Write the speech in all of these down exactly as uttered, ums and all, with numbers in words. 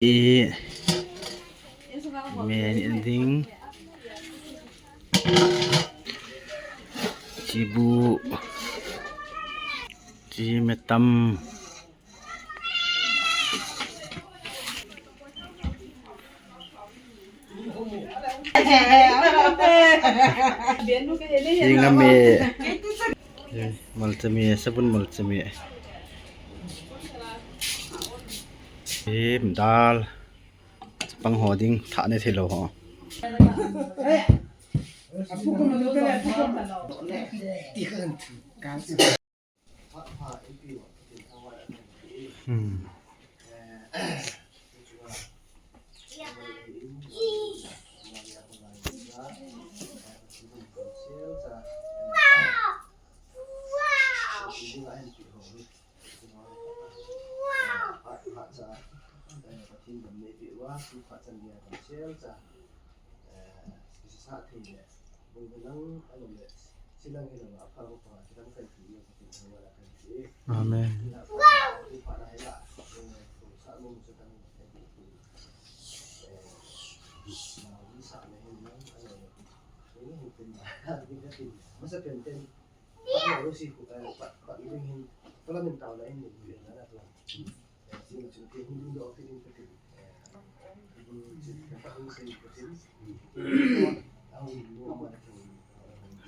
E, me ni ding. Chibu. Chi metam. Inga me. Malchami, sabun malchami. Im dal. Chapang ho ding, tha ne thei lou ho. Hmm. Amen.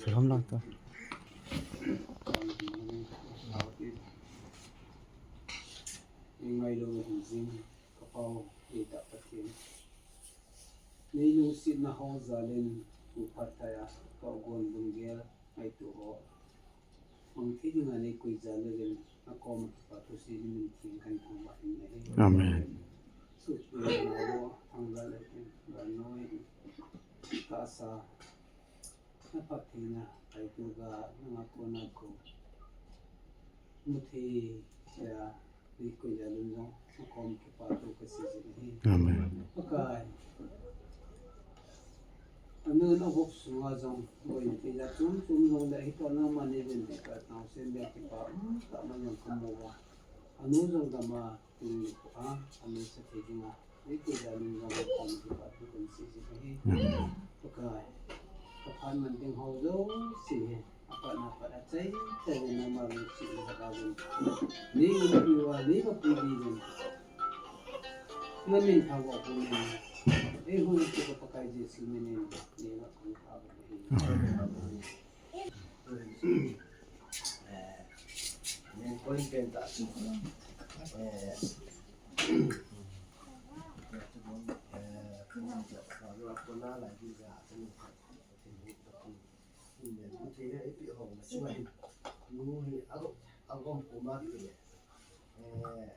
Salam lang to. Ngailou jing ka Pau, ei ta Pathen. Nei lungsetna ho jal in, u phatthei a, ka u gon lunggel, ngaito ho. Mang thei dinga nei koi jal uvin, na koma kipa thu sei dingin theng kan thangvah in ahi. Amen. Sutpi na wo, thangvah le kin, ba noi, ka sa, na phattheina, ngaito ga, na nga kona ko. Mu thei, ya, Ni koi jal in jong, akom kipa thu kasei jin ahi. Amen. Pakai. Anu na vop sunga jong, koi ni koi jal chom chom jong le hitoh na mani ven ti ka tao sen le kipa, um, tah ma jong kamu uva. Anu jong gam a, tuni ko a, anu sa thei dinga. Ni koi jal in jong, akom kipa thu kasei jin ahi. Amen. Pakai. Ka phat man ding ho jouse hi. Apat na pat a chai, chai na ma lu si na ka jin. Ni ni pi wa, ni ma pi di jin. Na min tha wa pu ni. Ei hu ni ka Pakai Jesu min in, ni na kun tha wa ni. Amen. Eh, ni point pen ta. Eh, eh, ko na la di ga, ni. Ine, bu thei le ipi hong na chunga hin. Nu hi a, a gom kuma kile. Eh,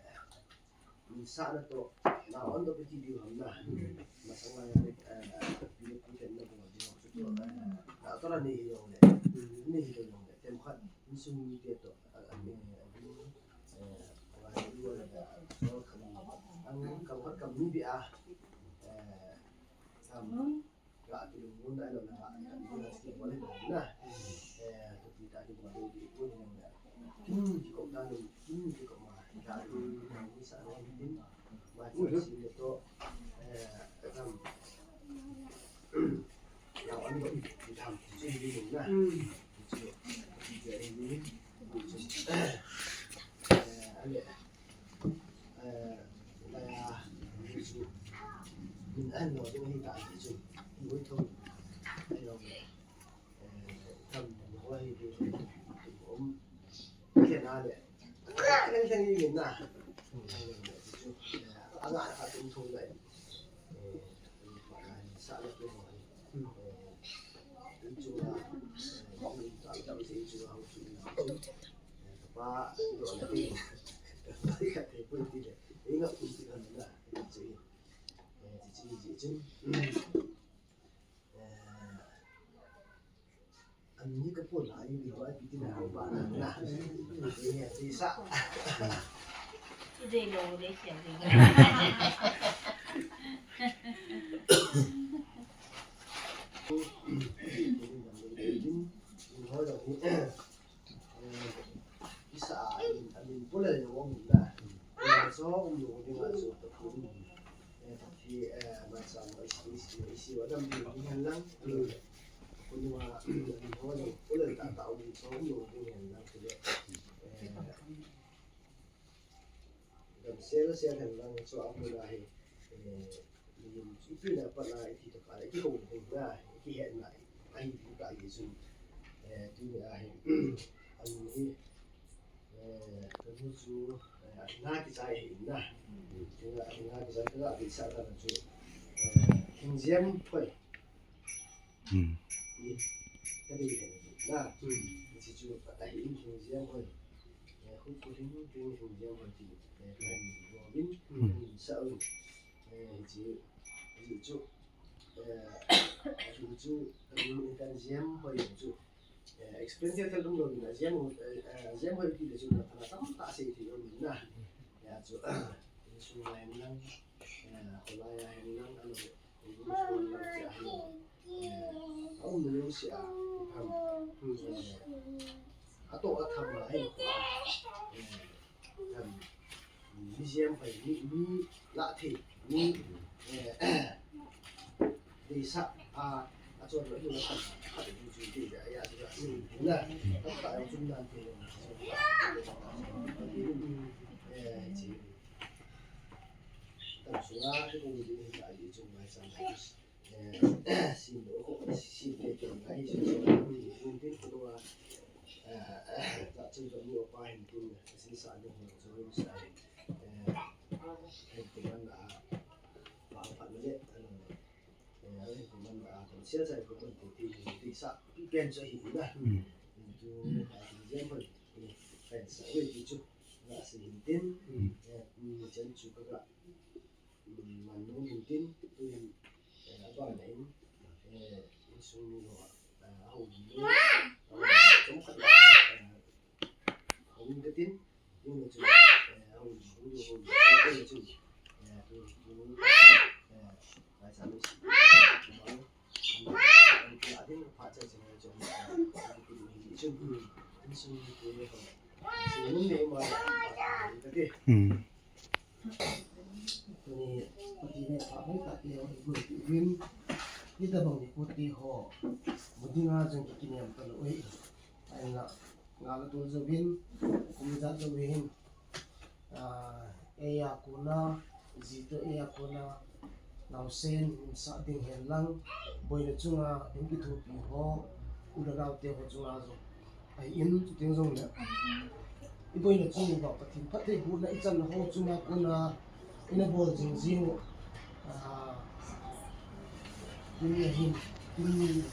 min sa na to, na on to piti diu ham na. Masang la ya le, eh, pi le pu ten na bu diu ham chu to, eh, na to la ni hi yong le. Ni hi yong le. Tem khat, min sung mi te to, a, a, eh, a, eh, wa ni wa le da, so kam, ang kam khat kam ni bi a. Eh, kam, Ga kilungmon na lo na, ga kilungmon na, eh, to kita di mo di ko ni na. Kin ki ko ta ni, kin ki ko ma, ga ni sa ni din. Ma si ni to, eh, ram. Ya, ani ko di tam, si ni na. Eh, ani. Eh, laya, chu, min an lo ding hi ta ti chu, hi hoi thong, an lo, eh, tam, hoi hi, um, khen a le, khen, khen hi min na, chu, eh, anga kha tum thong le, eh, sa le tu hoi, eh, chu a, eh, chu a, chu a, chu a, Pa, do na ti. Ka te pun ti le. Inga pun ti kan na. Chi. Eh, chi, chi, chi. Eh, an ni ka pun ai ni wa pi ti na ba na. Eh, ti sa. Ti de lo de sia de. Isa a, a min, a min pulel na wong na. Ina so um lo ding a so ta kun. Ti wa dam ding ding hen lang. Kunu wa, ani ho jong, ulel ta ta um so um ding hen lang. Ti le, eh, dam sel sel hen lang, so a mu la hi, eh, ni yum chu pi na pa na i ti to ka, i ki hong ding na, i ki het na, a hi ti ka i sun. Eh, tu ni a hi, ani hi, Eh, ka nu chu, eh, a lhinga kichai ahi in na. Lhinga, a lhinga kichai ka ga deisah dan chu, eh, Lhingjiam Hoi. Hmm. Ni, ka dei ahi na. Hmm. Hiche chu, a hi in Lhingjiam Hoi. Eh, khu khu hing hing Lhingjiam Hoi ti, eh, ka hin ro min, hmm, ka hin sa un. Eh, hiche, hiche chu, eh, a lhing chu, ka nu in Lhingjiam Hoi chu. Eh, explain thei thei lum lou in, a Jiam, eh, eh, Jiam Hoi ti le chu na, na tamtah sei thei lou in na. Ya chu, eh, sung lai hen lang, eh, kholai a hen lang, ano, eh, sung lai lang tia hen lang. Eh, a um lou se a, tham, eh, a to a tham a hen ko a, eh, tham, mi Jiam Hoi, mi, mi la thei, mi, eh, deisah a, a chon lo, a chon lo, a chon lo, a chon lo, a chon lo, a chon lo, a chon lo, a chon lo, eh, sin lo ko, sin te te ngai, sin so, sin te ko wa, eh, ta chun to ni opa hin tin, sin sa ni hin so, hin sa, eh, hin te man a, pa pa ni le, ano, eh, hin te man a, ta sia sa ko te te te sa, pi pen sa hin na. Hmm. Tu, ta Jiam Hoi, pen sa, we ti chu, na si hin tin, eh, ni chen chu ka ga, Hm, man nung hin tin, tuhin, eh, abana in, eh, insung mi ho, eh, ahung in, eh, chomkhat, eh, ahung in katin, nung le chun, eh, ahung in, ahung in, ahung in, ahung in, chun, eh, tu, tu, eh, ngai sa lu si, eh, adin pha chai chai chun, eh, tu, tu, chun, insung mi te ho, insung mi ma, eh, katin. Hmm. Tuni, Pathen in phat hoi tah a eiboipi uvin, hitobang nikho ti ho mu dinga jong kikinem talou ahi. Ahinla, ngal atol jouvin, kum ijat jou hin, ah, eia kona, ji toh eia kona, naosen, hin sah ding hen lang, boina chunga, hin kithopi ho, u le nao te ho chunga jong. Ahin, chuteng jongle, iboina chung uva Pathen phattheibohna ichanna ho chunga kona ina bol jing jing u, ah, tuni ahin, tuni,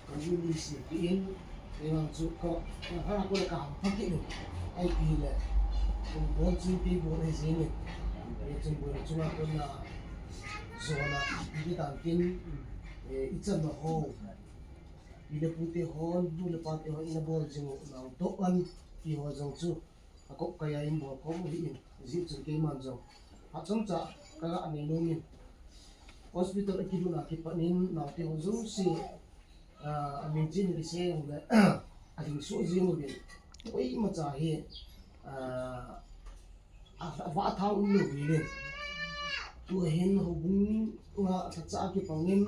tuni ni seipeh in, kei vang chu ka, ka ha kona ka ham pha kit in, ahipeh le, kum bol chu kei bol ahi jeng in, hichun boina chunga kona jona ipi dan tin, eh, ichanna ho, Pi le pu te hon, nu le pa te hon ina bol jing u nau toh an ti ho jong chu, akop kai a in bol khom u ahin, hijeh chun keiman jong. Phat chomcha ka ga nei nom in. Hospital a kilut na kipat in, naote ho jouse, ah, amin chin kisei jong le, alhingsoh jing uvin. Koimacha hi, ah, A, avah tha um lou hel in. Tua hin houbung a lhacha kipang in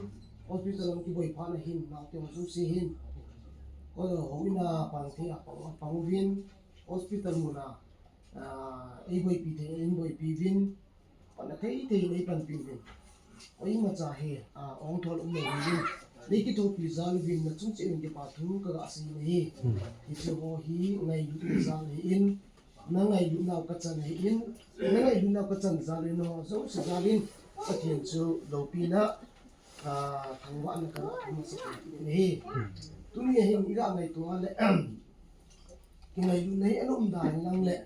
hospital a kiboi phat na hin, naote ho jouse hin. Houin a pang thei a pang, pang uvin, hospital mun a, a, eiboipi thei, eiboipi uvin, pan a thei thei in eipanpi uvin. Koimacha hi, a, ong thol um lou hel in. Nei kithopi jal uvin, nachung cheh uvin kipa thu ka ga sei nahi. Hiche ho hi ngailutna jal ahin, na ngailutnau ka chan ahin, na ngailutnau ka chan jal in, ho jouse jal in, Pathen chu loupina, a, thangvahna ka ga thum masa kit nahi. Tuni a hin i ga ngaito a le, kingailutna hi ana um dan lang le,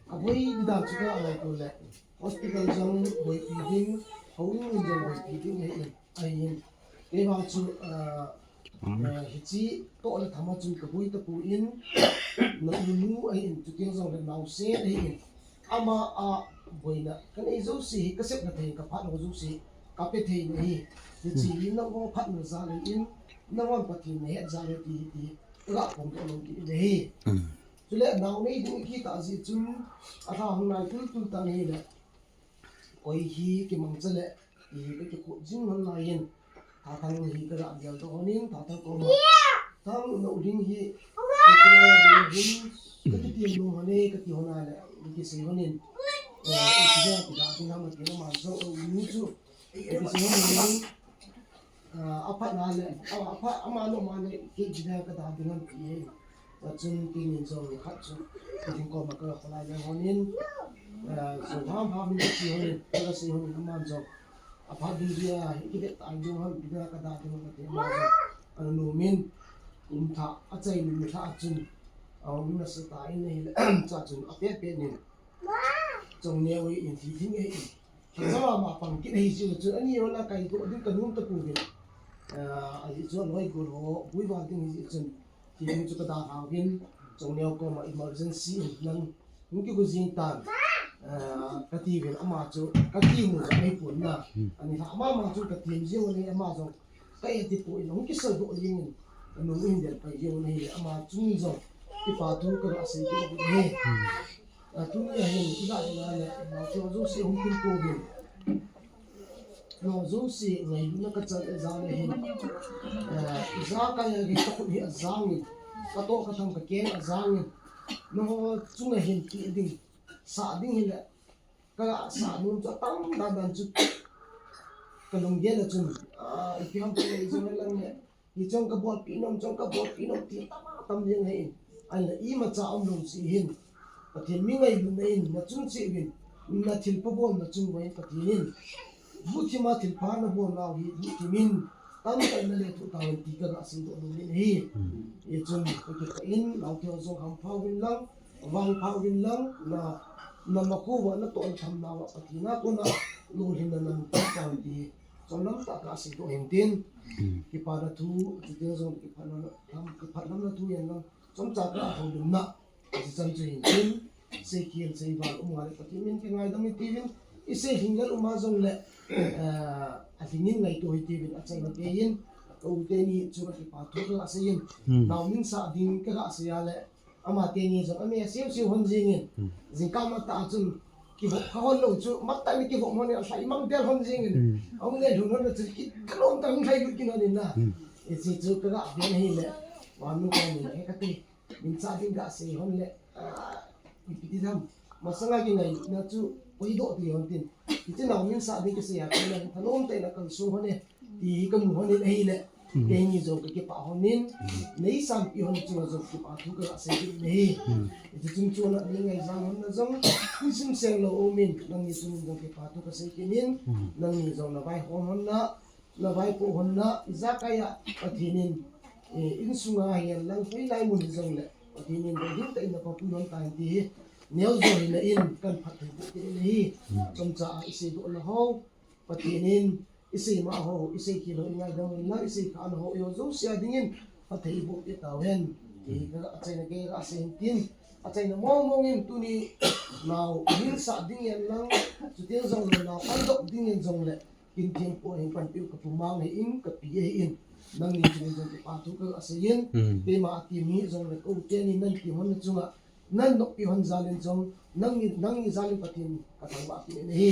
aboi di dan chu ka ga ngaito le, hospital jong boipi ding, houin jong boipi ding ahi in. Ahin, kei vang chu, ah, ah, hiche toh le tham a chun ka boi tapon, na unu ahin, chuteng jongle naosen ahin, ama a boina ka nei jouse hi, ka sepna thei, ka phatna jouse ka pe thei nahi. Hiche hi nangho phatna jal ahin, nangho Pathen na het jal ahi ti, ti ka ga phongdoh nom kit nahi. Chule nao nei ding kiti jeh chun, alha hung nai tul tul tan ahile, koi hi kimangcha le, i ka kikhuh jing lhon lai in, Thathang hi ka ga gel to honin, thathang ko ma. Thang no ding hi, ka ti la ding hin, ka ti ti no hone, ka ti hona le, ka ti sei honin. Eh, ka ti da, ka da, ka da, ma ti na ma so, o nu chu. Ka ti sei honin, ah, apa na le, apa, ama no ma le, ka ti da, ka da, ka da, ka ti. Achun kinin jong khat chu, kinin koma ka kholai le honin, eh, so ham ham min ti honin, ka sei honin aman jong. Apha ding dia, ki vet ta ding ham, ding ka da ding ham, ti aman jong. Anu min, um tha, achai min tha achun. Aum na sa ta in nei le, cha chun, ape pe nin. Chongneo in thi thing e in. Ka chama ma pang kit hi chu chu ani ho la kai to ding ka num ta pu vin. Ah, ahi chu loi gol ho, bui va ding hi chun. Ti ding chu ka da ha vin. Chongneo koma emergency in nang hung ki gu jing tan. Ah, ka ti vin ama chu ka ti mu ja ai pun na. Ani ha ama ma chu ka ti jing ni ama jong. Ka e ti pu in hung ki sa do jing in. Ka num in del pa jing ni ama chu ni jong. Kipa thu ka ga sei ki ni. A, tuni a hin, i la ina le, na chu jouse hung kin ko vin. No, jouse ngailutna ka chan e jang le hin. Eh, i ja ka ya ki ka khut hi a jang in. Ka to ka tham ka ken a jang in. No, chunga hin ti ding. Sa ding hi le. Ka sa nun chu tam dan dan chu. Ka lunggel a chun. Ah, i pi ham ti le i jong lang le. Hichong ka bolpi nom, chong ka bolpi nom ti tam tam jeng ahi in. Ahinla imacha umlou jeh hin. Pathen mi ngailutna in, na chung cheh uvin, na thilpha bolna chung uva hin Pathen in. Lungthima thilpha na bolnau hi, lungthim in. Tamtah in na lethuh tauvin ti ka ga seidoh nom in ahi. Hichun, ka kipah in, naote ho jong hampha uvin lang, vangpha uvin lang, na, na makhu uva na toh tham nauva Pathen a kona, lungthim na nang ta tauvin ti. Chomlam tah ka seidoh hin tin. Kipana thu, chuteng jong kiphatna, kiphatlamna thu yen lang. Chomcha ka houlimna. Hiche chan chu hin tin. Seikhel, seival, um ngai le Pathen min kingaidam in tin. I seilhing lel um a jong le, eh, alhing in ngaito hih tin achaina kei in. Ka u teni chu ka kipa thu ka ga sei in. Nao min sah ding ka ga sei a le. Ama teni jong, ami a siu siu hon jing in. Jingkah matah a chun, kivop kha hon lou chu, matah in kivop hon in, alhai mang del hon jing in. Ahung le lhun hon lou chu, ki kalom tah hung lhai lut kin hon in na. Hiche chu ka ga ven ahi le, vanu ka min he ka ti, min cha ding ga sei hon le, ah, ipi ti tham. Masanga kingailutna chu, poidoh ti hon tin. Hiche nao min sah ding kisei a, ka le, thanom tah in a kalsong hon e. Ti hi ka mu hon in ahile. Keini jong ka kipah hon in. Nei sanpi hon chunga jong kipa thu ka sei kit in ahi. Hiche chung chuna nei ngaijang hon na jong. Sim seng lou um in. Nangni chungin jong kipa thu ka sei kit in. Nangni jong na vaihom hon na. Na vaipoh hon na. Ijakai a Pathen in. Eh, insunga hihen lang hoilai mun hijongle. Pathen in ding tah in na papui hon tan ti hi. Neo jo hi na in kan phatthei boh kit in ahi. Chomcha a isei doh na ho. Pathen in, isei ma ho, isei khel ho, ingaidam un lang, isei kha na ho, eiho jouse a dingin, phatthei iboh peh tauhen. Ti ka achaina kei ka sei hin tin, achaina mong mong in tuni, nao, hinsah ding in lang, chuteng jongle nao, pandop ding in jongle, kin theng po hin panpiu ka pumang ahin, ka pi ahin, nangni chungin jong kipa thu ka sei in, keima a ti mi jongle, ko teni nan ti hon na chunga, Nan noppi hon jal in jong, nangni, nangni jal in Pathen ka thangvah kit in ahi.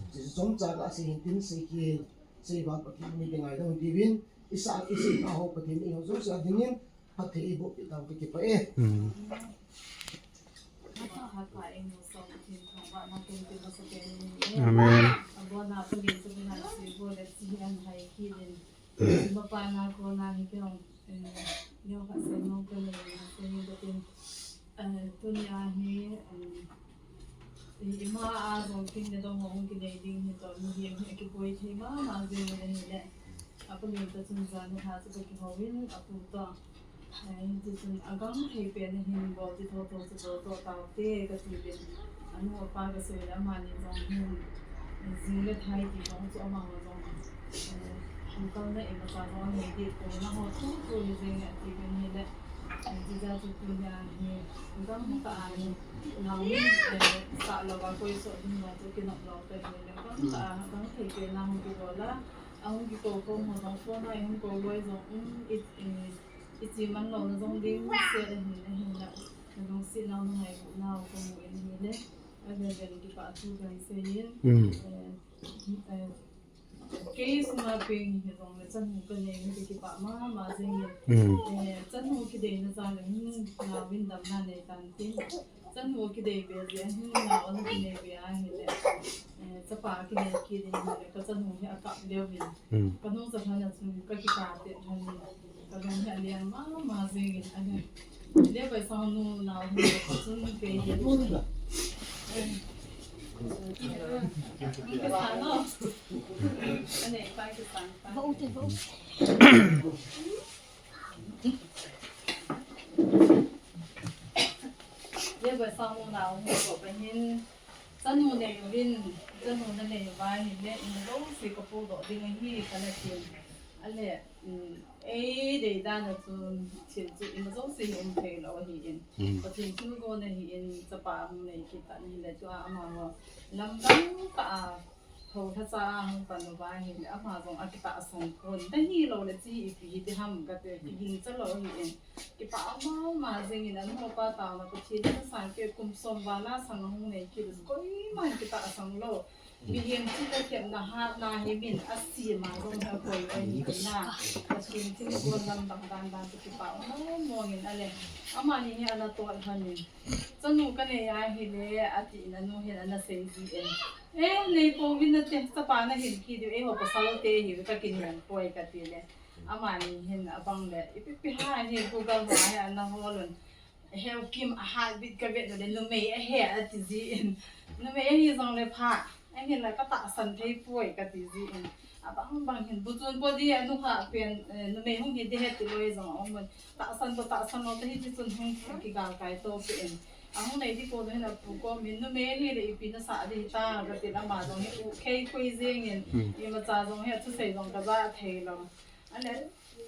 Hichu chomcha ka sei hin tin sei khel, sei vang Pathen in eiki ngaidam un tiuvin, isah, isei kha ho Pathen in eiho jouse a dingin, phatthei eiboh peh tauhen ka kipah e. Amen. Mapa na kona hi kei hung, eh, neo khat sei nom ka nei, sei nom ka tin. Eh, tuni a hi, um, i, ima a jong kin le dong hung kinei ding hi toh, mihem hi akiboi thei mama jing in ahile. Apu Lim toh chun jan hi tha chu ka kihou in, apu toh. Eh, hichun agang thei pen a hin bol ti thotho chu bol toh taute ka tiuvin. Anu apa ka sei le amani jong hin, eh, jing le thai ti jong chu amaho jong, eh, hung kalna imacha jong anei deh poi, naho thu thu hi jeng e atiuvin ahile, eh, hijeh chun tunia hi, agang tah a hi, nao min, eh, sah louva koi soh ding jong chu kinop lou ka hile, agang tah a, agang thei pen a hung kibol a, ahung kikou khom ho jong phone a ihung kou loi jong, um, i, i, Iche man louna jong ding set ahin, ahinla, nalungset nau, nangailut nau kamu in ahile, avel vel in kipa thu kasei in, eh, eh, Kei sunga peng hi jong le chanu ka nei hi kipah mama jing e. Mm. Eh, chanu kideina jal a hin naovin damna nei tan tin. Chanu kidei be jeh a hin nao ana kinei be ahile. Eh, chapa kinei kit in ahile ka chanu hi akap leu vin. Mm. Ka nung cha lhon a chun ka kikap te lhon in. Ka lung hi aleng mama jing in ahile. Levai sang nu nao hin ka chun kei hi. Eh. Ka sa no. Ane, pa ki sang pa. Levai sang nu nao hin ko pa hin. Chanu nei uvin, chanu na nei uva ahile, in lo si ka pu do ding ahi ka la kin. Ale, um, ei dei dan a chun thil chu ima jouse hi um thei lou ahi in. Mm. Pathen thilgon ahi in, chapa hung nei kit ta ni le chu a ama ho. Lamdang tah a, tho tha cha a hung pan uva ahile, ama jong akitahsan pon. Nahi lou le chi ipi hi ti ham ka te, kiging cha lou ahi in. Kipah mama jing in, anu pa taona Pathen in asang pe kum som val a sang a hung nei kit u, koiman kitahsan lou. Mihem chunga themna hatna hi min asem a jong hi akoi ahi na. Pathen thilgon lamdang dan dan chu kipah mong mong in ale. Amani hi ana toh lhon in. Chanu ka nei ahile, ati in anu hin ana sei ji in. Eh, nei pouvin nate, chapa na hin kit diu, eiho pasal te hi ka kinem poi ka ti le. Amani hin abang le, ipi pi ham hi Google ho a hi ana hol un. Heo Kim a heartbeat ka vet u le, numei ahi ati ji in. Numei ahi jong le pha. Ahin la ka tahsan thei poi ka ti ji in. Abang bang hin bu chun po di anu kha pen, eh, numei hung hi di he ti loi jong a um un. Tahsan to tahsan lou ta hi ti chun hung kigal kai to pe in. Ahung nei di ko hin apu ko min numei ahi le ipi na sa di ta ka ti le ama jong hi u khei khui jing in. Hmm. Imacha jong hi athusei jong ka ja thei lou. Ale,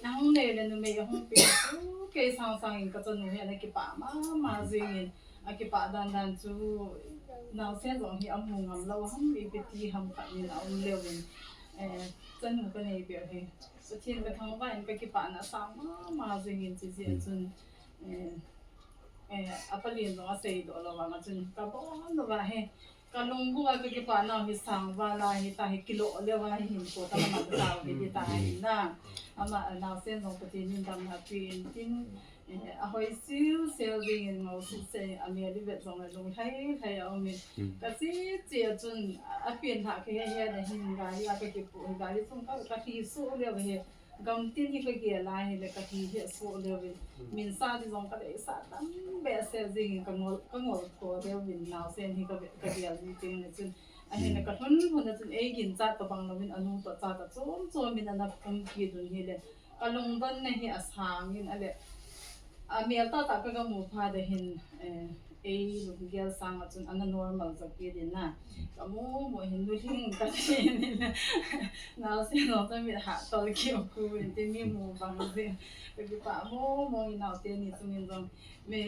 nahung nei le numei ahung pe chu kei sang sang in ka chanu hi ana kipah mama jing in, akipah dan dan chu naosen jong hi amu ngam lou ham, ipi ti ham khat in aum leu in, eh, chanu ka nei peh hi. Pathen ka thangvah in ka kipah na sang mama jing in chi jeh a chun, eh, eh, apa lin jong asei doh lou vang a chun ka bon lou va hi. Ka lunggu a ka kipah nau hi sang val a hi ta hi kilo le va hi hin ko ta ma ta hi di ta hi na. Ama naosen jong Pathen in damna pe in tin, eh, ahoi sil sel ding in ngau sil se a mi a li vet jong a lung lhai lhai a um in. Mm. Ka chi chi a chun a pen lha ka he he na hin gari a ka kipu gari chung ka ka hi su le va hi. Gamtin hi ka gel a hile ka hi hi a soh leu in. Mm. Min sa di jong ka deisah tam behseh jing in ka ngol, ka ngol ko leu in naosen hi ka ve-, ka gel ji teng le chun. Ahin le, mm, ka lhun lhun a chun ei ginchat tobang lou in anu toh chat a chom chom in ana khum kit un hile. Ka lungdonna hi asang in ale. A mel tah tah ka ga mu phat a hin, eh, ei lunggel sang a chun ana normal jo kit in na. Ka mu mu hin nu hling ka ti in. Naosen jong chu mit ha tol kiu khu in ti mi mu bang jing. Ka kipah mong mong in naote ni chung in jong. Mi,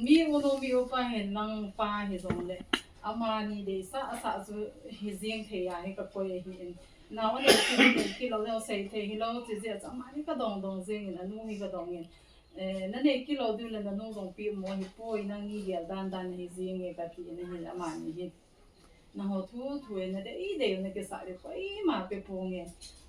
mi u nu mi upa hin lang pa hi jong le. Amani deisah sah chu hi jing thei a hi ka koi ahi in. Nao anei kit, nei kit lou, nao sei thei hi lou, chi jeh a chu amani ka dong dong jing in, anu hi ka dong in. Eh, na nei kit lou diu le na nu jong pi mo hi poi, nangni gel dan dan hi jing e ka ti in ahi amani hi. Nangho thu thu e na dei dei na kisah le koima pe pong e.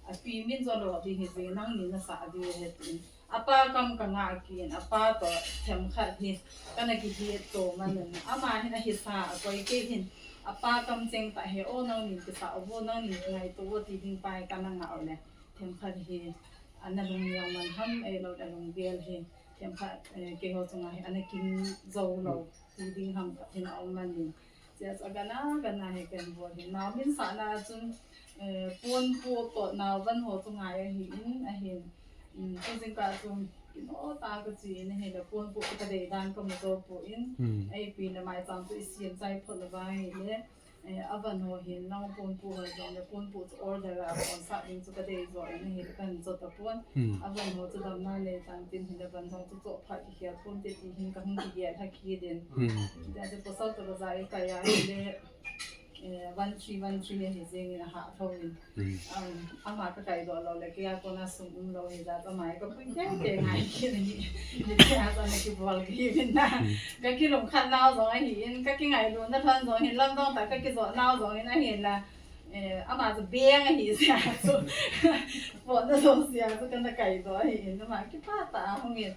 Api min jo lou di hi jing nangni na sah diu he tin. Apa kam ka ngah kit in, apa toh themkhat hi ka na kihet to man in. Ama hin ahi sa a koi kei hin. Apa kam cheng tah he o nangni kisah o nangni ngaito o ti ding pai ka na ngah u le. Themkhat hi, ana lung niau man ham, ahilou le alung gel hi, themkhat, eh, keiho chunga hi, ana kin jou lou, ti ding ham khat hin aum man in. Chia chu agana, gana hi ken bol hi. Nao min sahna chun, eh, ponpo toh nao van ho chu ngai ahi in, ahin. Um, tu jingkah chun, kino ta ka chi in, ahile ponpo chu ka dei dan ka mu jou poi in. Hmm. Ahi pi le maicham chu i siam chai phot lou va ahile. Eh, avan ho hin nang ponpo ho jong le ponpo chu order a pon sah ding chu ka dei jo in ahi kan jot a pon. Hmm. Avan ho chu damna nei tan tin hin avan ho chu choh phat kikhel pon te ti hin ka hung kigel ha kit in. Hmm. Tia chu pasal toh bazar i kai a hile, eh, one three one three ahi jeng in aha tho in. Hmm. Um, ama ka kai doh lou le, kei a kona sum um lou hi jeh a, ama ka pui teng teng ngai kit ahi. Hitia chu ana kibol kit in na. Hmm. Ka kilungkhat nau jong ahi in, ka kingailutna lhon jong hin, lamdang tah ka kijot nau jong in ahi na. Eh, ama chu beng ahi sia chu. Potna jouse a chu kana kaidoh ahi in, ama kipah tah a hung in.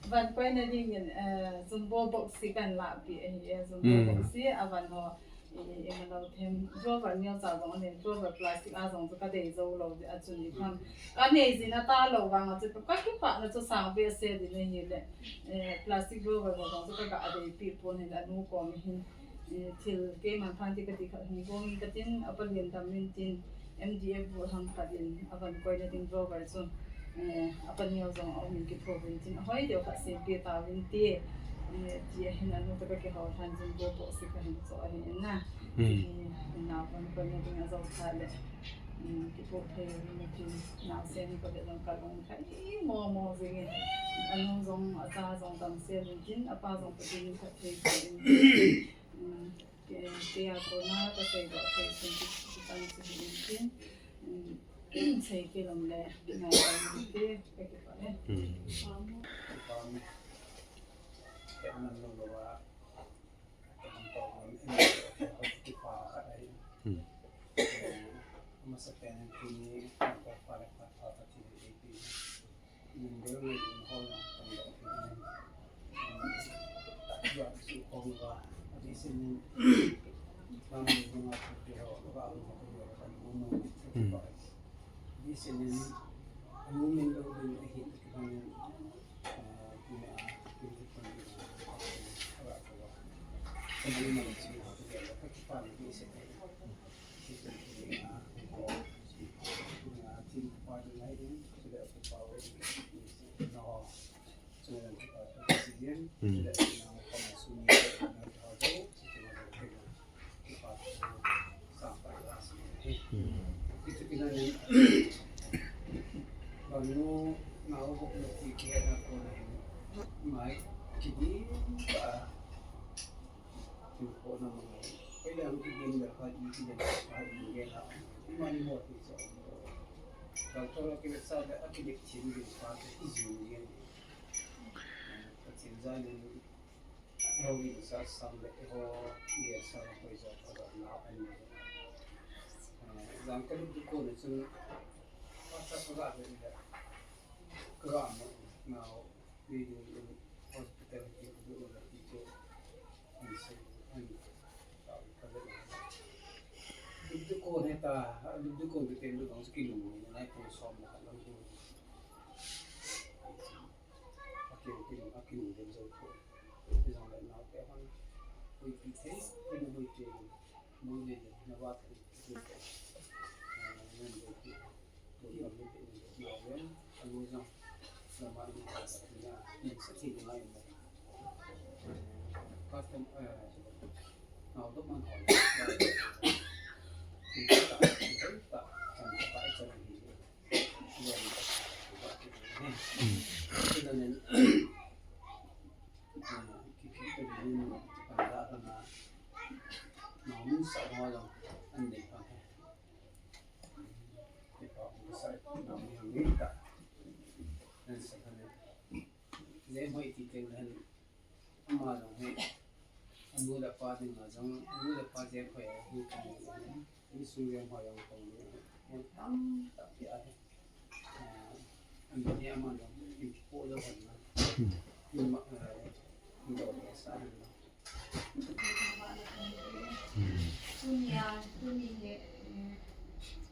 Van koina dingin, eh, jumbo box hi kana lahpeh ahi, eh, jumbo box hi avan ho, eh, eh, ima lou them, drawer neocha jong ahi, drawer plastic a jong chu kadei jou lou jeh a chun ipi ham. Kanei jin atalou vang a chu kakipahna chu sang behseh ding ahile, eh, plastic drawer ho jong chu kaga deipeh pon hile anu kom hin. Eh, thil keiman phan ti kati khat hi bong in katin, apa lien dam in tin, M D F bu ham khat in, avan koina ding drawer chu, eh, apa neo jong aum in kitho vin tin, ahoi deu khat sempeh tauvin ti, eh, ti ahin anu toh kakihou lhan jumbo box hi kahin choh ahi in na. Hmm. Eh, nao van koina ding ajou tha le, eh, kitho thei vin tin, naosen hi kavet jong kalung thei mo mo jing in, anu jong acha jong damsel in tin, apa jong Pathen in phatthei boh in. Kei, kei a kona kaseidoh thei chun ki, kipan chu hi in tin, um, sei kilom le, ngai kan ti, kakipah e. Hmm. Kipa, kipa man lou lou a, kipa khat ahi. Hmm. Amasapen in tuni, kipa le kipa, kipa ti. Hospital Dukduk kon heta, dukduk kon kiti dukduk kon kiti nai pung som na lang dukduk. Akin, akin, akin, dukduk kon. Jong le nau te hon. Ui pi te, ui pi te. Mu le le, na wa te. Ama jong hi, anu le apa dinga jong, anu le apa jeng hoi a hu kan ni, insung jeng hoi a hu kan ni, tamtah pi a hi. Ah, anu le ama jong, in po lo hon na. In ma, eh, in do le sa na. Tunia, tuni hi, eh,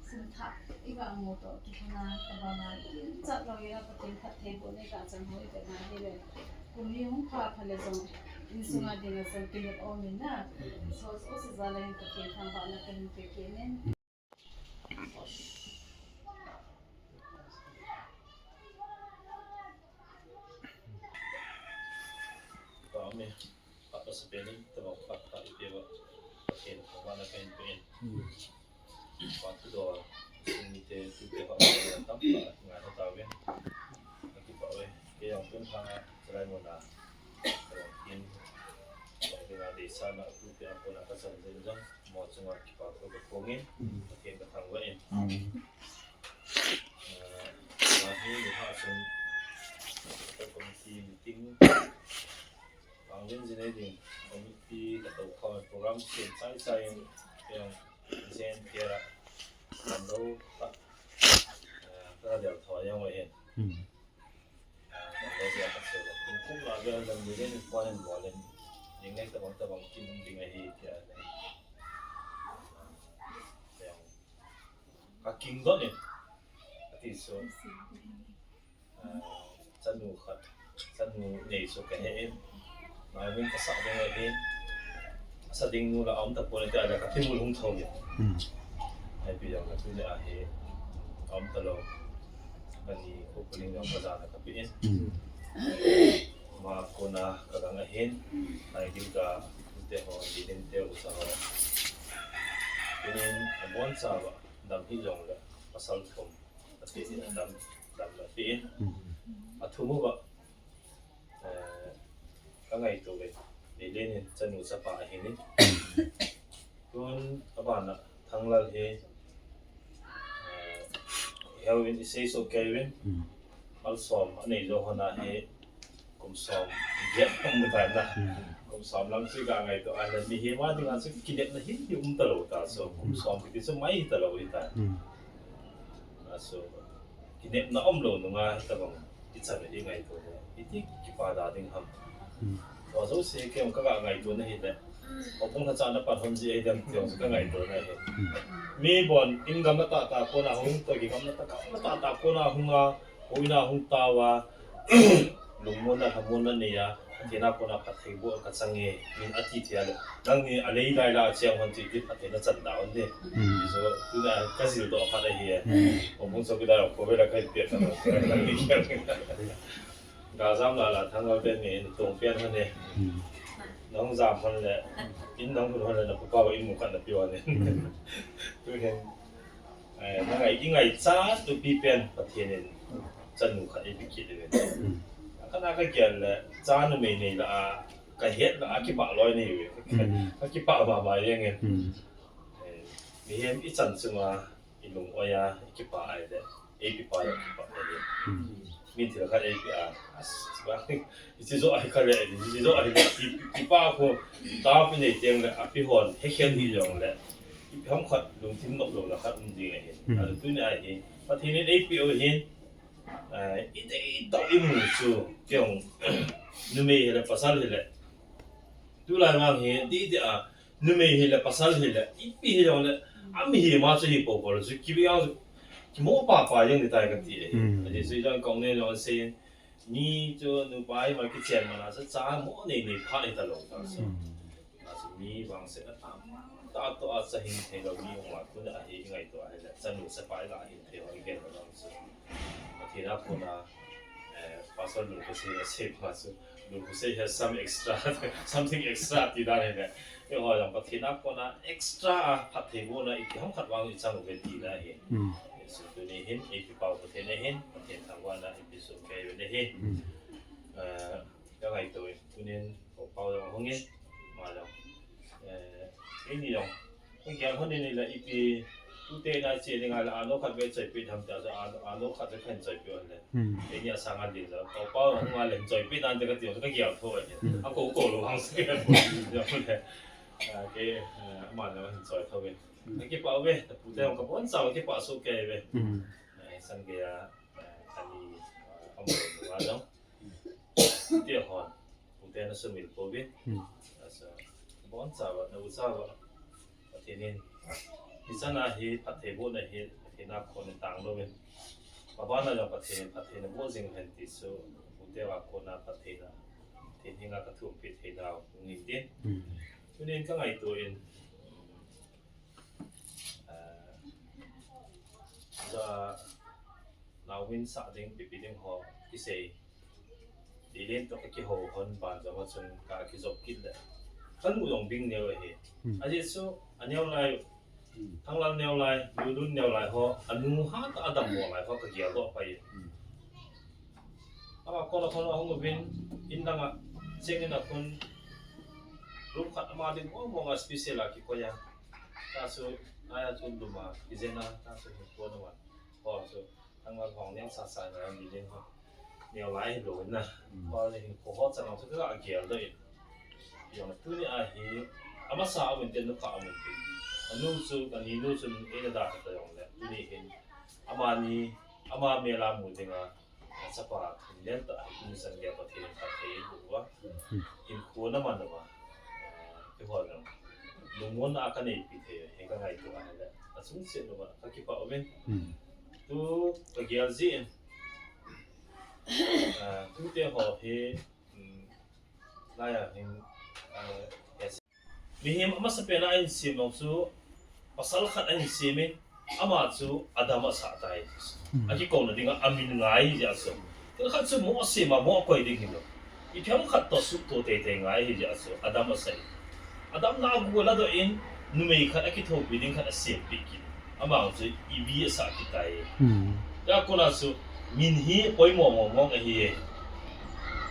sum thah iga mu toh kilhona, tabang a, in chat lou ila Pathen phattheibohna iga chang ho iga na hile. Kum ni hung pha pha le jong, insunga dinga jong kinep um in na. So, so, so, jala hin Pathen thangvahna kahin pe kit in. Amen. Phat masapen in, tabang phat phat ipi uva, Pathen thangvahna kahin pe in. Phat thudoh, sung mite, tute ho, tamtah ngaito tauvin. Akipah uve, kei jong tun lhang a, chulai mun a, tabang kin, tabang dinga deisahna, tute a kona kachan jeng jong, mo chunga kipa thu kaphong in, Pathen kathangvah in. Amen. Ah, tua hi, ni ha chun, committee meeting, Ang len jin ei ding, committee ka tou khom program chen chai chai in, yang jen pia la, Ka del tho yang wei hin. Hmm. Ka del dia ka se. Kum la dia lam dia ni pa hin bol in. Ning nei tabang tabang kin ding ahi tia. Ka king don in. Ati so. Chanu khat, chanu nei chu ka he in. Nai min ka sa ding ahi. Sa ding nu la om ta pon tia la ka thimul hung thou in. Hmm. Ai pi jong la tu le ahi. Om ta lo. Ka ni ko ko ling jong ka ja la ka pi in. Hmm. Ma ko na ka gang ahin. Ai gil ka te ho, di din te u sa ho. Inin a bon sa ba dam hi jong le pasal thum. Ati dam, dam la pi in. Hmm. A thum u ba, eh, ka ngaito ve. Ni le ni chanu chapa ahi ni. Tun a bana Thanglal hi, eh, heuin i sei so kei vin. Hmm. Malsom a nei jo hon a hi kum som giat pang mu tai na. Hmm. Kum som lang chu ka ngaito a le mi hi ma ding a chu kinepna hi hi um ta lo ta so. Kum som kiti chu mai ta lo hi ta. Hmm. A so kinepna om lo nunga hi ta bang i chan i ngaito le. Iti kipa da ding ham. Hmm. Tua jouse kei jong ka ga ngaito na hi le. Houbung lhacha na pan hon ji ei dem ti jong chu ka ngaito na hi. Hmm. Mi bon in gam na tah tah kona hung to ki gam na tah, gam na tah tah kona hung a, hoina hung tao a, lungmonna, lhamonna nei a, Pathen a kona phattheiboh ka chang e, min ati thei a le. Nangni a lei lai la a cheng hon ti ti phatthei na chan da hon de. Hmm. Ti chu, tuna ka jil doh khat ahi e. Hmm. Houbung chowkidar ko vela ka pe na. Ga jam la la Thanglal te ni tong pian hon e. Hmm. Nang jam hon le, in nang hun hon le na papa in mu khat na pi hon e. Hmm. Tu hin, eh, na ngai, i ngaichat tu pi pen Pathen in chanu khat ei pi kit le. Hmm. Ka na ka gel le, cha numei nei la a, ka het la a, kipah loi nei ve. Hmm. Ka kipah mama jeng e. Hmm. Eh, mihem i chan chunga, i lung oi a, i kipah ai le, ei pi pa jong kipah ai le. Hmm. Min thil khat ei pi a, as, ba, i chi jo ai kha le, i chi jo ai le, i, i pa ko, ta pi nei teng le, a pi hon, he khen hi jong le, i pi ham khat, lungthim nop lo na khat um ding ahi. Hmm. A tu ni ahi, Pathen in ei pi u hin, eh, i dei tah i mu chu, kei jong, numei hi le, pasal hi le, tu lai vang hi, di di a, numei hi le, pasal hi le, ipi hi jong le, a mihem a chu hi po po le, chu ki bi ang, ki mo pa pa jeng ni tai ka ti e. Hmm. A di chu jong kong ne jong sei, mi chu nupa hi ma ki chen ma na sa cha mo nei nei pha nei ta lo ta sa. Hmm. Na chu mi vang se na tam ta to a sa hin thei lo mi ma ku na hi ngaito a hi le, sa nu sa pa la hin thei ho i gen lo sa. Pathen a kona, eh, Pastor Lungkhuseia sei pa chu, Lungkhuseia has some extra, something extra ti dan ahi le. Eiho jong Pathen a kona extra a phattheibohna i ti ham khat vang i chang uve tina ahi. Hmm. So tuni hin, i pi pau Pathen ahin, Pathen thangvahna i pi sukei uve ahi. Hmm. Eh, ka ngaito in, tunin, ko pau jong hung in, ma jong. Eh, eini jong. Ka gel hon in le ipi, tute na che ding a le, ano khat ve choi pi tham ta, ano, ano khat ve khen choi pi le. Hmm. Eini a sang a ding le, ko pa hung a le choi pi nan te ka ti, ka gel tho le. Hmm. A ko ko lo hang se. Jong le. A ke, eh, ama le hin choi tho ve. Hmm. Ka kipah ve, ta pu te hung ka bon sa kipah sukei ve. Hmm. Eh, san ke a, eh, ani, eh, ka mo wa jong. Ti hon, pute na sumil pouvin. Hmm. Asa, bon cha va, na u cha va. Pathen in. Hi chan a hi, phattheibohna hi, Pathen a kon in tang louvin. Papa na jong Pathen, Pathen na boh jing hen ti chu, pute va kona Pathen a. Pathen henga ka thum pi thei na, hung in tin. Hmm. Tunin ka ngaito in, Ah, ja, nauvin sa ding, pipi ding ho, kisei. Dilin to ka kiho hon ban jong a chun ka kijop kit le. Ka nu jong ding neo ahi. Hmm. Ajeh chu, a neo lai, hmm, Thanglal neo lai, Lulun neo lai ho, a nu hatah a dammo lai ho ka gel doh pai. Hmm. Ama kona kona hung uvin, in langa, cheng in a khun, room khat ama ding mong mong a special a kikoi a. Ta chu, nai a chu lum a, kijen a, ta chu hin kona ma. Ho chu, Thanglal hong neo sa sa na, ni ding ho. Neo lai hi lo na. Mm. Ho le hin ko ho chan chu ka gel doh in. Jong tuni a hi, amasa a mun te nu ka a mun te. Nung chu, ani nu chun eina da ta jongle, tuni hin, amani, ama mel a mu dinga, achapa thum len tah hi, kum sang dia Pathen in phatthei eiboh uva. Hinkho na man uva, eh, kihol jong lungmonna kaneipi thei, hi kangaito ahile, achung cheh uva kakipah uvin. Tu kagel jeh in, eh, tute ho hi, um, Lai a hin, eh, mihem amasapen a ahin sem jong chu, pasal khat ahin sem in, ama chu Adam asah tai. Akikouna dinga amin ngai jeh a chu, thil khat chu moh sem a, moh koi ding hilou, ipi ham khat toh suhto teitei ngai ahi jeh a chu Adam asah in, Adam na agu aladoh in, numei khat akithopi ding khat asempeh kit. Ama chu Evi asah kit tai. Hijeh a kona chu min hi poimo mongmong ahi.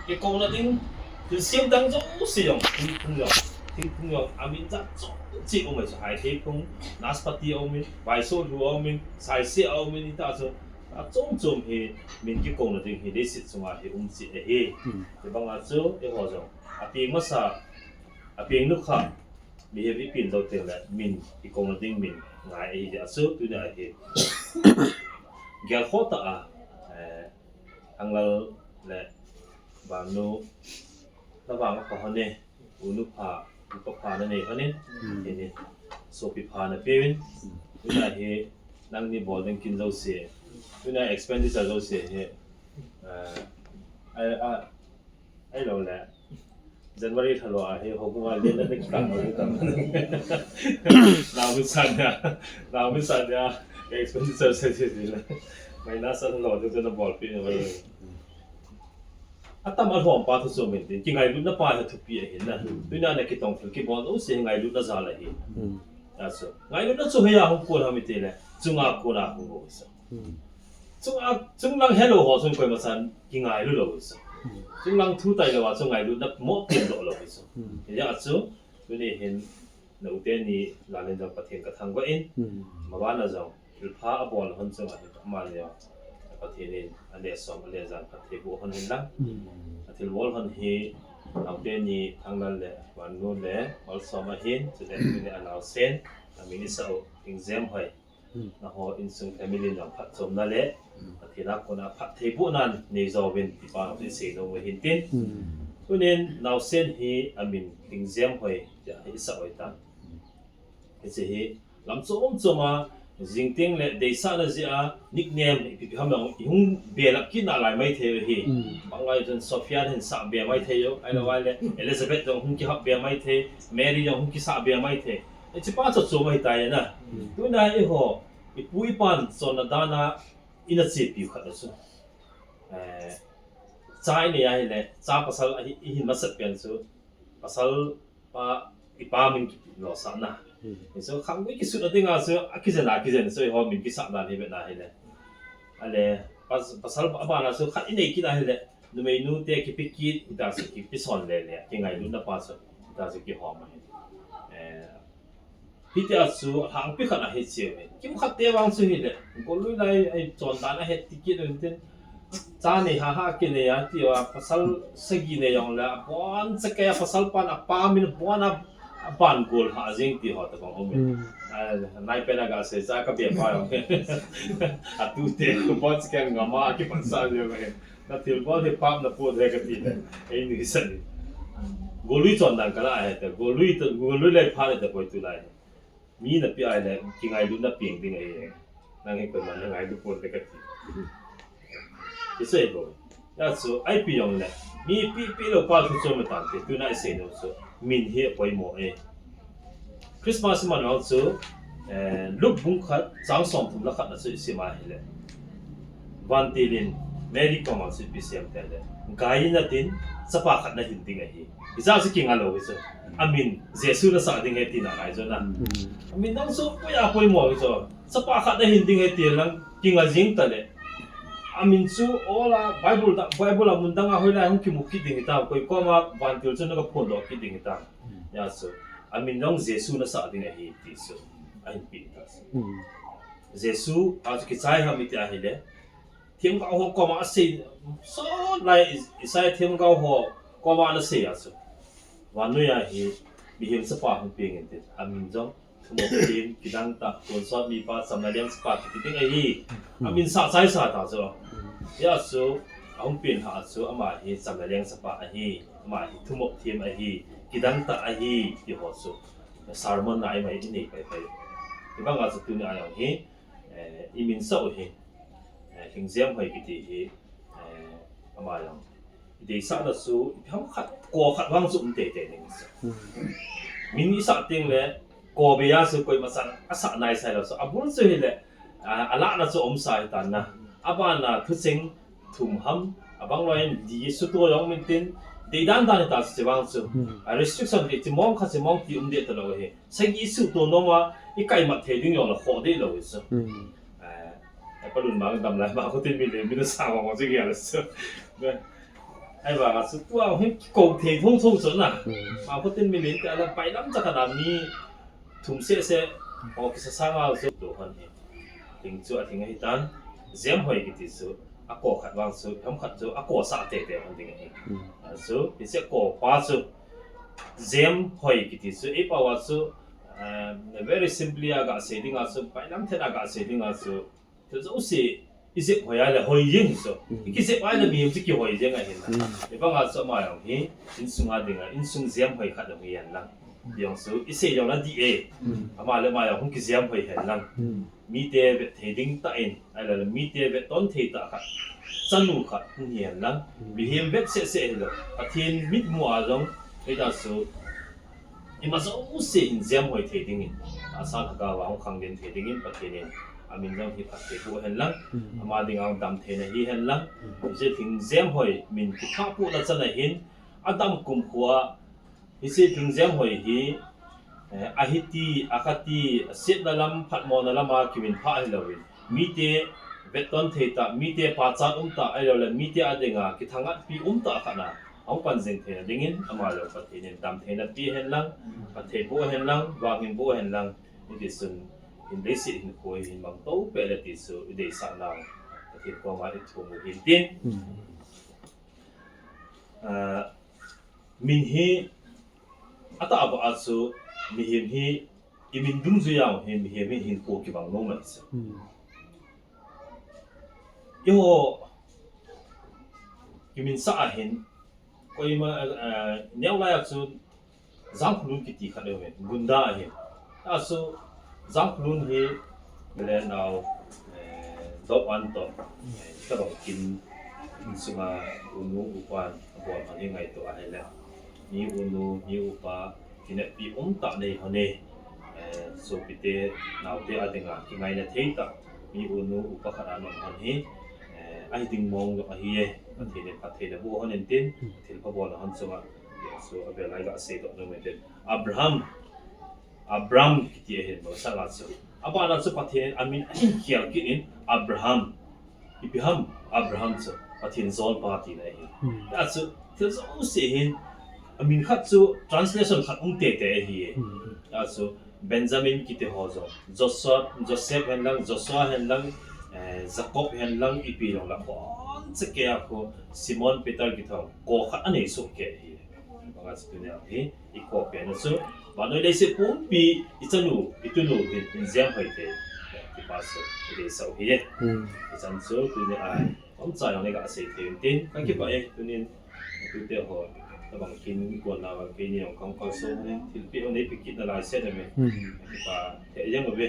Kikouna ding, thilsem dang jouse jong, thingphung jong, thingphung jong, amin jat chom cheh um ahi chu, haithei phung, naspati aumin, vaisoh lhu aumin, saise aumin, hita chu, achom chom hi min kikouna ding hi leiset chunga hi um cheh ahi. Hibanga chu eiho jong, apeng masa, apeng nukha, mihem ipeng jou tengle min kikouna ding min ngai ahi jeh a chu, tunia hi gelkhoh tah a, eh, Thanglal le Vannu, navang apha hon e, u nu pha, upa pha nanei hon in, hini, sopi pha napeuvin, tunia hi nangni bol ding kin jouse, tunia expenditure jouse hi, eh, a, a, ahiloule, January thalou a hi houbung a lenna nakikah lou hitam. Naomin san dia, naomin san dia, expenditure sei sei ding le, minus a thalou ding chu nabolpeh na vai. Atam alhom pa thu chu min tin, kingailutna pa hi thupi ahin na. Tunia nakitong thil kibol jouse hi ngailutna jal ahi. Achu, ngailutna chu hoiya hung kon ham itile, chunga kona hung ho chu. Chunga, chunglang helou ho chun koimasan kingailu lou chu. Chunglang thu tailou a chu ngailutna mo tiendoh lou chu. Hijeh a chu, tuni hin, naote ni, Lalin jong Pathen kathangvah in, mabana jong, thilpha abol hon chunga hi, amani jong, Pathen in, ale som, ale jan, phatthei boh hon hen lang. Athilbol hon hi, naote ni, Thanglal le, Vannu le, Malsom ahin, chule, tuni anaosen, amin isah u, Lhingjem Hoi. Nangho insung family jong phatchomna le, Pathen a kona phattheibohnan neijouvin, tipa jong chu isei nom u ahin tin. Tunin naosen hi amin Lhingjem Hoi tia hi isah u ahitan. Hiche hi lam chom chom a, jing tengle deisahna jeh a nickname ipi ipi ham jong ihung belap kit nalai maithei u ahi. Banglai chun Sophia hin sah be maithei u, ahilou le Elizabeth jong hung kihap be maithei, Mary jong hung kisah be maithei. Hichepa chu chom ahitai na. Tuna eiho, ipu ipan chonna dan a ina chepiu khat a chu, eh, cha inei ahile, cha pasal ahi, ihin masat pen chu, pasal pa, ipa min kilosahna. Hichu khanggui kisutna dinga chu, akijen a kijen chu, eiho min kisah dan hi vetna ahile, ale, pas-, pasal abana chu khat inei kit ahile, numeinu te kipe kit, hita chu kipe son lele, kingailutna pa chu, hita chu kihom ahi. Eh, hitia chu alhangpi khat ahi cheu ahi. Kimkhat te vang chu hile, gollui lai ahi chondan ahet ti kit u hintin, cha nei haha kinei a tia, pasal sagi nei jongle, abon chakei a pasal pan apa min abon a, aban gol ha jeng ti ho tabang um e. Nai pen a gasei cha kabe pa jong, atute, abon chakei a ngam a kipansah jeng e. Nathilbol hi pap napot e katile, einuisan in. Gollui chondan kalah ahi te, gollui ta, gollui lai phat le tapoi tulai. Mi napeh ahile, kingailutna peng ding ahi. Nang hi koiman nangailu ponte kati. Kisei bou. Hijeh chun, ipi jongle, mi pehpeh lou pa thu chom tante, tuna isei nom chu, min hi apoimo e. Christmas iman vang chu, eh, Luke bung khat, chang somthum le khat na chu isim ahile, vantil in Mary koma chu ipi asei em tile, gai natin, chapa khat nahin ding ahi. Hijeh a chu kinga lou hi chu. Amin Jesu nasah ding ahi tina ngai chu na. Amin dang chu koi a poimo hi chu. Chapa khat nahin ding ahi ti lang kinga jing tale, amin chu ola Bible da, Bible a mun dang a hoilai hung kimu kit ding hitam, koi koma vantil chu naga phondoh kit ding hitam. Hijeh chun, amin jong Jesu nasah ding ahi ti chu ahin peh ta chu. Jesu a chu kichai ham iti ahile, themgao ho koma asei, sot lai Isaiah themgao ho koma ana sei a chu, vannoiya hi mihem chapa hung peng inte, amin jong Thumop thim, kidang tah, tonsot mipa, chamna leng chapa kiti ding ahi. Amin sah chai sa ta chu. Hia chu, ahung pen ha chu, ama hi chamna leng chapa ahi, ama hi thumop thim ahi, kidang tah ahi, ti ho chu. Sermon na i mai i nei pai pai. Hibanga chu tuni a jong hi, eh, i min sah u hi, eh, Lhingjem Hoi kiti hi, eh, ama jong. I deisahna chu, i ham khat, ko khat vang chu um teitei ding chu. Min i sah teng le, ko bei a chu koima chan a sah nai sai lou chu. A bul chu hile, a, a lahna chu um sa hi tan na. A bana thucheng thum ham, a bang loi in di suto jong min tin, dei dan dan hi ta chu vang chu. A restriction ti chi mong kha chi mong ti um de ta lou hi. Sagi suto nom a, i kaimat thei ding jong la kho de lou hi chu. Eh, eh, palun ma dam lai ma ko tin mi le, mi na sa ma ko chi ki ala chu. Ahivanga chu tua hi ko thei thong thong chu na. Ma ko tin mi le ta la pai lam cha ka da mi thum se se, o kisa sa nga chu do han hi. Ting chu a ting ahi tan, Jem Hoi kiti chu, a ko khat vang chu, ham khat chu, a ko sa teitei han ding ahi. A chu, i se ko pa chu, Jem Hoi kiti chu, ei pao a chu, eh, very simply a ga sei ding a chu, pai lam thet a ga sei ding a chu, thil jouse, i jep hoi a le hoi jeng hi chu. I kijep a le mihem chu kihoi jeng ahi na. Hibanga chu ama jong hi, insung a ding a, insung Jem Hoi khat jong hi hen lang. Jong chu, i sei jong la di e. Ama le ama jong hung kijem hoi hen lang. Mite vet thei ding tah in, ahile mite vet ton thei tah khat. Chanu khat hung hi hen lang. Mihem vet seh seh hilou. Pathen mitmu a jong, hita chu, ima jouse hin jem hoi thei dingin. Tahsa lhagao a hung khang den thei dingin, Pathen in. Amin jong hi phatthei boh hen lang. Ama dinga dam theina hi hen lang. Hiche Lhingjem Hoi min kiphah puhna chan a hin, adam kumkho a, hiche Lhingjem Hoi hi, eh, ahiti, akati, asetna lam, phatmona lam a kimin phah hilouvin. Mite vetton thei tah, mite pachat um tah, ahilou le mite a dinga kithangatpi um tah khat na, ahung pan jing theina dingin, ama jong Pathen in dam theina pe hen lang, phatthei boh hen lang, vanghin boh hen lang, hiti chun, hin leiset hinkho hi hin mang to peh le ti chu, i deisah nau, Pathen koma i thum u hin tin. Ah, min hi, atahbeh a chu, mihem hi, i min dungjui a hi, mihem hi hinkho kibang nom ahi chu. Eiho, i min sah a hin, koima, eh, neo lai a chu, Jangkhulun kiti khat ahi, Gunda ahi. A chu, Jangkhulun hi, Belen au, eh, Dop an to, eh, tabang kin, sunga, unu, upan, abol, ani ngaito ahile. Mi unu, mi upa, kineppi um tah nei hon e. Eh, sopite, naote a dinga, kingaina thei tah. Mi unu, upa khat a nom hon hi. Eh, ahi ding mong jong ahi e. Pathen in phattheina boh hon in tin, thilpha bolna hon chunga. So, avel a i ga seidoh nom in tin. Abraham. Abram kiti ahin, masanga chu. Abana chu Pathen in amin ahin khel kit in, Abraham. Ipi ham, Abraham chu, Pathen jolpa tina ahi. A chu, thil jouse hin, amin khat chu, translation khat um teitei ahi. A chu, Benjamin kiti ho jong, Joshua, Joseph hen lang, Joshua hen lang, eh, Jacob hen lang, ipi jong la, boncha kei a khu, Simon Peter kiti ho, ko khat anei soh kei ahi. Banga chu tunia hi, i ko pen chu, vannoi leiset pumpi, i chanu, i tunu, hin, hin jem hoi thei, ti pa chu, i deisah u hi. Hichan chu, tunia, Omcha jong nei ga sei thei in tin, ka kipah e, tunin, tute ho, tabang kin, i konna vang keini jong kong kol so, thilpeh ho nei pe kit nalai se na me. Kipah, thei jeng uve.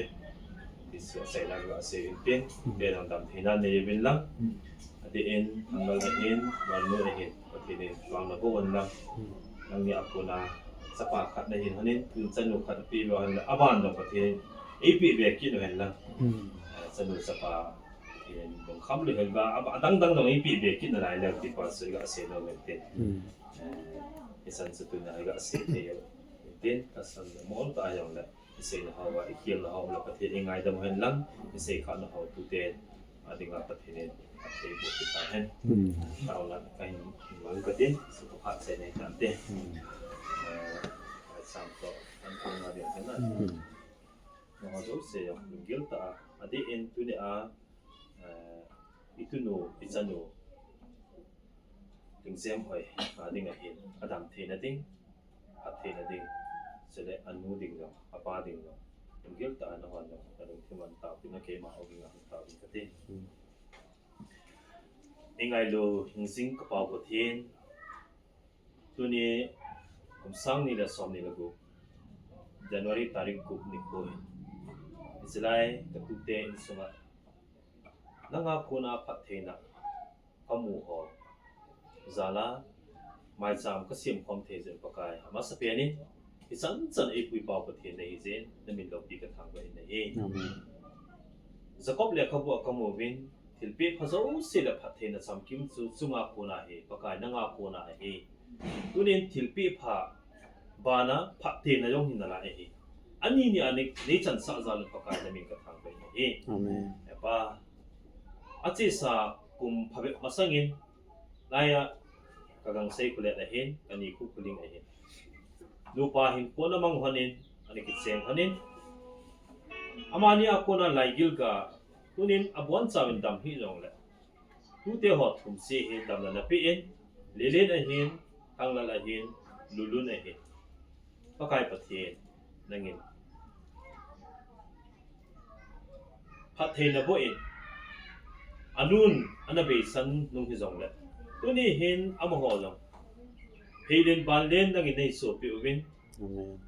Ti chu achaina ga sei in tin, te jong dam theina nei uvin lang. Adeh in, thanglal ahin, vannoi ahin, Pathen in, vangna boh un lang. Nangni a kona, chapa khat nahin honin, tun chanu khat apeh uva hon lang, aban jong Pathen in, eipeh be kit u hen lang. Chanu chapa, Pathen in lungkham lou hen ba, a, adang dang dang eipeh be kit nalai leu ti pa chu i ga sei nom in tin. Eh, hichan chu tunia i ga sei thei u. Tin, tahsan le mol tah a jong le, i seina ho va, i khelna ho le Pathen in ngaidam hen lang, i seikhahna ho tute, a dinga Pathen in, a thei boh kit ta hen. Taona ka hin mang ka tin, chu ko phat sei nei tan te. Eh, sam to, an ko nga ding kan na. Nangho jouse jong lunggil tah a, adeh in tunia, eh, i tunu, i chanu, Lhingjem Hoi, a ding ahin, adam theina ding, phat theina ding, chule anu ding jong, apa ding jong, Gil ta na hon na lungthim a taopina keima ogin a taopin kati. Hmm. Ingailu hingjing ka Pa Pathen. Tuni kum sang ni le som ni le gup, January tarik gup nikho hin, hichelai ka tute insunga nanga kona phattheina kamu ho jal a maicham kasem khom thei jeh in Pakai, amasapen in hichan chan eipui Pa Pathen nahi jeh in namin loupi kathangvah in ahi. Amen. Jakob lekhabu a kamu uvin, thilpeh pha jouse le phattheina chamkim chu chunga kona ahi, Pakai nanga kona ahi. Tunin thilpeh pha bana phattheina jong hin nalai ahi. Ani ni a nei, neichansah jal in Pakai namin kathangvah in ahi. Amen. He Pa, achesa kum phabep masangin, laiya kagangsei khulet ahin, kanikho khuling ahin. Nupa hinkho ana mang honin, ana kicheng honin, amani a kona laigil ga, tunin abonchauvin dam hih jongle, tute ho thum seh hi damna napeh in, Lelen ahin, Thanglal ahin, Lulun ahin. Pakai Pathen, nangin phattheina boh in, anun ana beisan nung hijongle, tuni hin amaho jong pheilen banlen nangin neisohpeh uvin. Amen.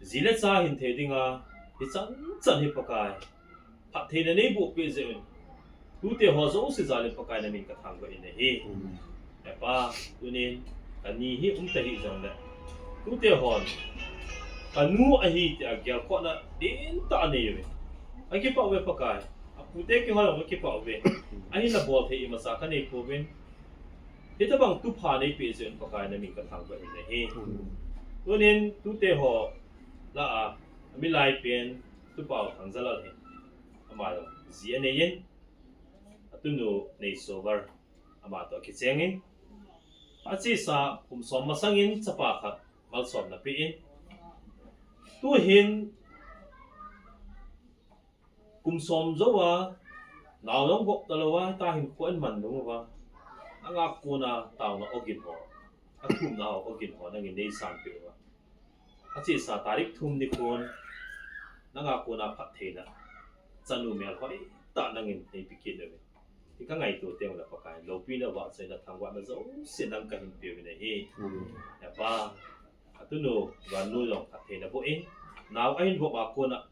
Ji le cha hin thei dinga, hichan chan hi Pakai, phattheina neibohpeh jeh un, tute ho jouse jal in Pakai namin kathangvah in ahi. Amen. He Pa, tunin kani hi umta hih jongle, tute hon kanu ahi tia gelkhohna dintah anei uve. Akipah uve Pakai. Apute kihoi jong akipah uve. Ahin abol thei imacha kanei pouvin. Hitobang tupha neipeh jeh un Pakai namin kathangvah in ahi. Amen. Tunin tute ho lah a, amilai pen Tupa Thangjalal hi, ama jong ji anei in, atunu Neisovar, ama toh akicheng in, achesa kum som masangin chapa khat malsomna pe in, tuhin kum som jouva nao jong vop talouva, hita hinkho ahin man nung uva, nanga kona taona ogin ho, athumna ho ogin ho nangin neisanpeh uva, achesa tarik thum nikhon nanga kona phattheina, chanu melhoi tah nangin neipe kit uve. Hi kangaito teng ule Pakai, loupina, vahchoina, thangvahna jouse nang kahin peuvin ahi. Amen. He Pa, atunu Vannu jong phattheina boh in, nao ahin vop a kona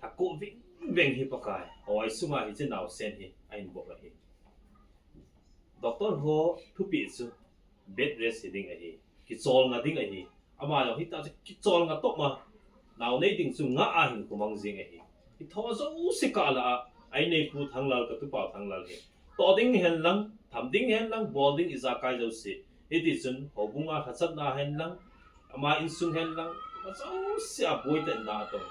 lhakoh vengveng hi Pakai, hoi sunga hiche naosen hi ahin vop ahi. Doctor ho thupeh chu bed rest hiding ahi, kicholnga ding ahi. Ama jong hita chu kicholnga toma, nao nei ding chu ngah a hinkho mang jing ahi. Hitho jouse kah lah a, a-inneipu Thanglal, katupa Thanglal hi toh ding henlang, tham ding henlang, bol ding ijakai jouse, hitichun houbunga lhachatna henlang, ama insung henlang, ajouse a boitah in na atong.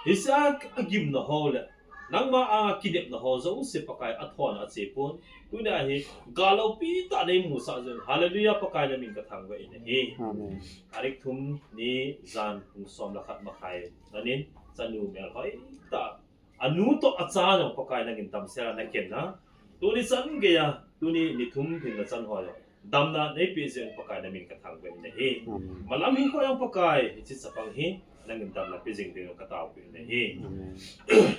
Hiche a agimna ho le nangma a kinepna ho jouse Pakai, athona achepon. Tunia hi gal loupi tah neimusah jeh un, Hallelujah, Pakai namin kathangvah in ahi. Amen. Tarik thum ni jan pung som le khat makhai nanin, chanu melhoi tah, anu toh acha jong Pakai nangin damsel a naken a, tuni chan geiya, tuni ni thum lhinna chan ho jong damna neipeh jeh un Pakai namin kathangvah in ahi. Amen. Malam hinkho jong Pakai, hiche chapang hi nangin damna pe jing ding jong kataopeh in ahi. Amen.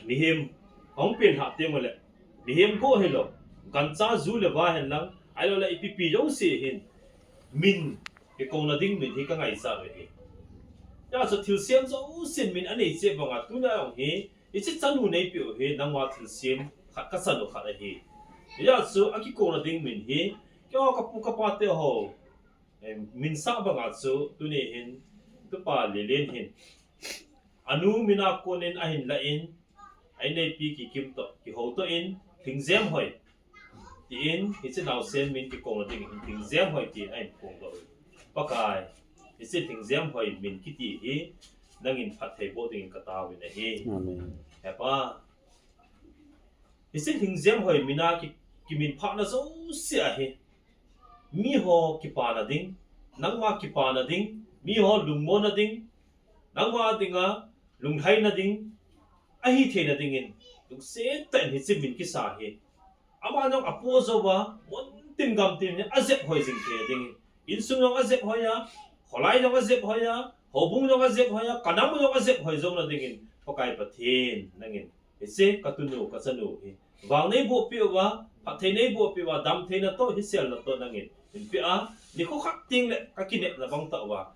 Mihem hung penlhah teng ule, mihem bou hilou, gancha, ju le va henlang, ahiloule ipipi jouse hin min, kikouna ding min hi kangaichat uve. Hijeh chun thilsem jousen min anei cheh banga tunia jong hi, hiche chanu neipeh u hi nangma thilsem khat, kachanu khat ahi. Hijeh chun akikouna ding min hi, keiho kapu kapate ho, eh, minsah banga chu tuni hin, tupa Lelen hin anu mina konin ahin lah in, a-inneipi Kikim toh, kihoutoh in, Lhingjemhoi tin, hiche naosen min kikouna dingin Lhingjemhoi tin ahin phongdoh u. Pakai, hiche Lhingjemhoi min kiti hi nangin phattheiboh dingin kataovin ahi. Amen. He Pa, hiche Lhingjemhoi mina ki, kiminphahna jouse ahi, miho kipana ding, nangma kipana ding, miho lungmonna ding, nangma dinga lunglhaina ding, ahitheina dingin, lungset tah in hiche min kisa hi, ama jong apoh jouva, muntin gamtin hi ajep hoi jing thei dingin, insung jong ajep hoi a, kholai jong ajep hoi a, Houbung jong ajep hoi a, kanam jong ajep hoi jong na dingin, Pakai Pathen, nangin. Hiche, katunu, kachanu hi. Vang neiboh peh uva, phatthei neiboh peh uva, damtheina toh, hiselna toh nangin. Hinpeh a, nikho khat tengle, kakinepna bang tah uva.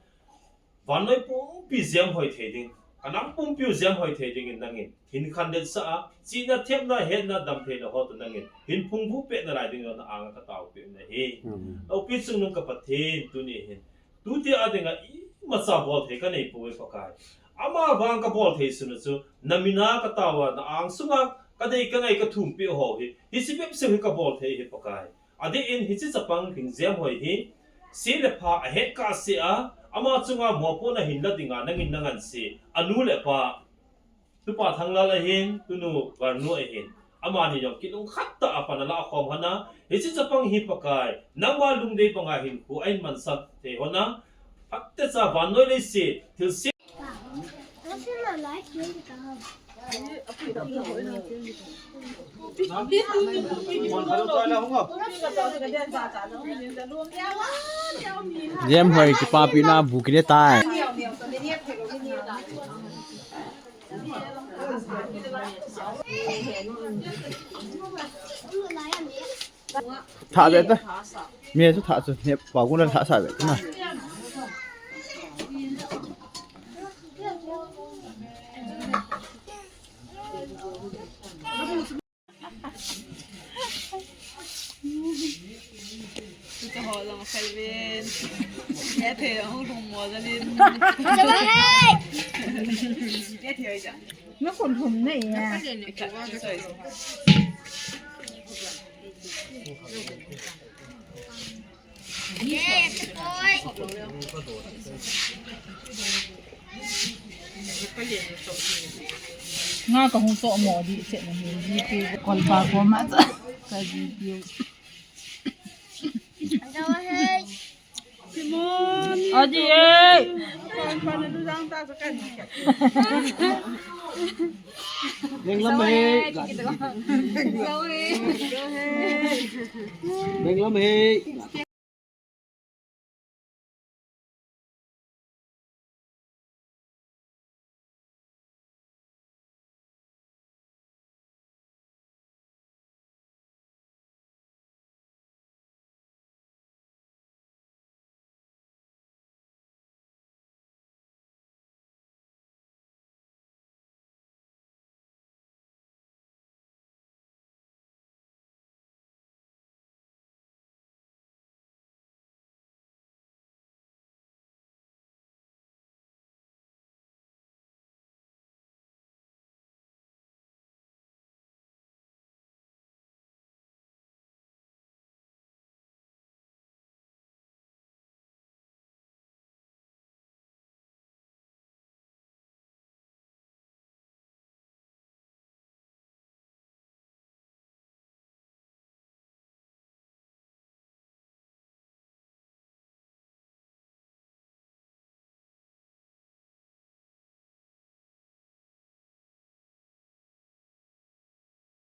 Vannoi pumpi jemhoi thei ding. Kanam pumpi u jemhoi thei dingin nangin. Hin khandet sah a, chihna, themna, hetna, damtheina ho toh nangin. Hin phungvuh peh nalai dingin na-anga kataopeh u ahi. Amen. Lopi chungnung ka Pathen tuni hin. Tuti a dinga imacha bolthei kanei pouve Pakai. Ama vang kabol thei suna chu, namin a katao a, na-angsunga kadei kangai kathumpeh ho hi. Hiche bep seh hi kabol thei hi Pakai. Adeh in hiche chapang Lhingjem hoi hi, se le pha ahet kahsea, ama chunga mopohna hinla dinga nangin nangansea, anu le apa, tupa Thanglal ahin, tunu Varnu ahin, amani jong kilungkhat tah a pan alah khom hon a, hiche chapang hi Pakai, nangma lungdei banga hinkho ahin mansah thei hon a, phatecha vannoi leiset, thilse Jem hoi kipapina bu kine tai. Tha be ta. Mi chu tha chu ne pa gun tha sa be na. Tuta ho jong a fel ven. Ethe hung lhung mo jal in. Ethe oi ja. Na khun thum nei a. Nga kahung toh mo di che na hi di pi kol pa ko ma cha ka di pi. Adi eh. Benglam he. Benglam he.